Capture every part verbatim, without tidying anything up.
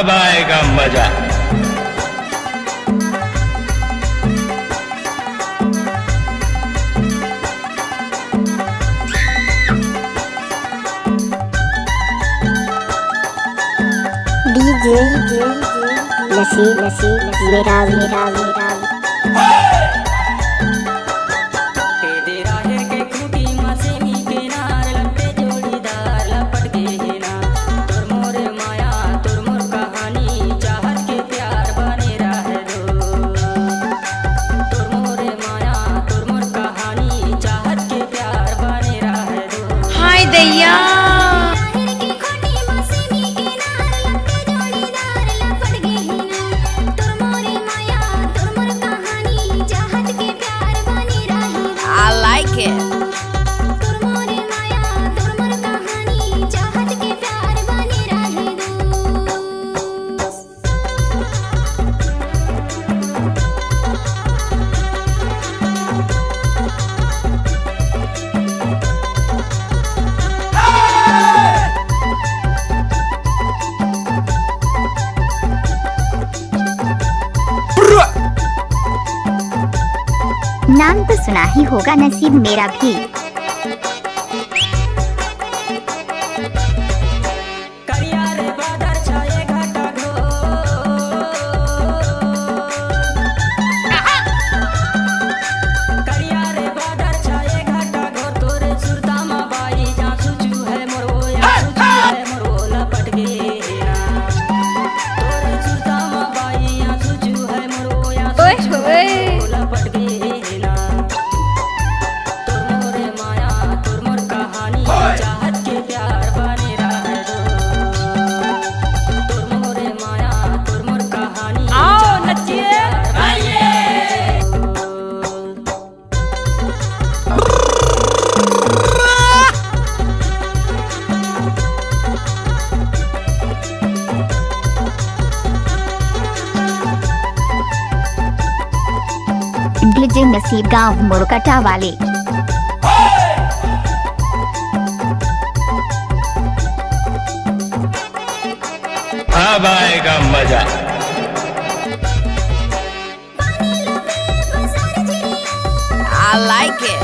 अब आएगा मजा। डीजे नसीब, नसीब, मेरा, मेरा, मेरा। ए दे राहेर के खूंटी म सेमी के नार, लट्टे जोड़ीदार लपट गे हे ना। तोर मोर माया, तोर मोर कहानी, चाहत के प्यार बने रहे दो। तोर मोर माया, तोर मोर कहानी, चाहत के प्यार बने रहे दो। हाय दैया। राहेर के खूंटी म सेमी के नार, लट्टे जोड़ीदार लपट गे हे ना। तोर मोर माया, तोर मोर कहानी, चाहत के प्यार बने रहे दो। I like it. तोर मोर माया, तोर मोर कहानी, चाहत के प्यार बने रहे दो। नाम तो सुना ही होगा नसीब मेरा भी। करिया रे बादर छाए घाटा घोर। करिया रे बादर छाए घाटा घोर, तोरे सुरता म बाई आंसू चूहे मोर ओ, आंसू चूहे मोर ओ लपट गे ना। तोरे सुरता म बाई आंसू चूहे मोर ओ, आंसू ओए चूहे होए। मोर ओ लपट गे ना। तोर मोरे माया, तोर मोर कहानी, चाहत के प्यार बने रहे दो। तोर मोरे माया, तोर मोर कहानी, आओ, चाहत के नचिए। प्यार बने रहे दो। डीजे नसीब गांव मोरकटा वाले। अब आएगा मजा। I like it.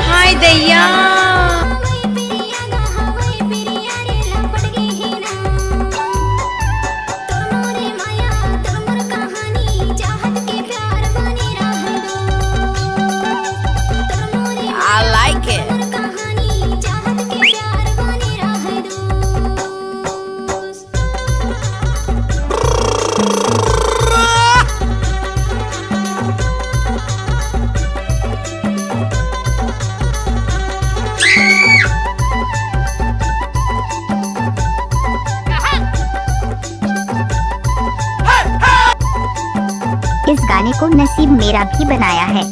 हाय दैया। तोर मोरे माया, तोर मोर कहानी, चाहत के प्यार बने रहे दो। तोर मोरे I like it. मोर कहानी, चाहत के प्यार बने रहे दो। इस गाने को नसीब मेरा भी बनाया है।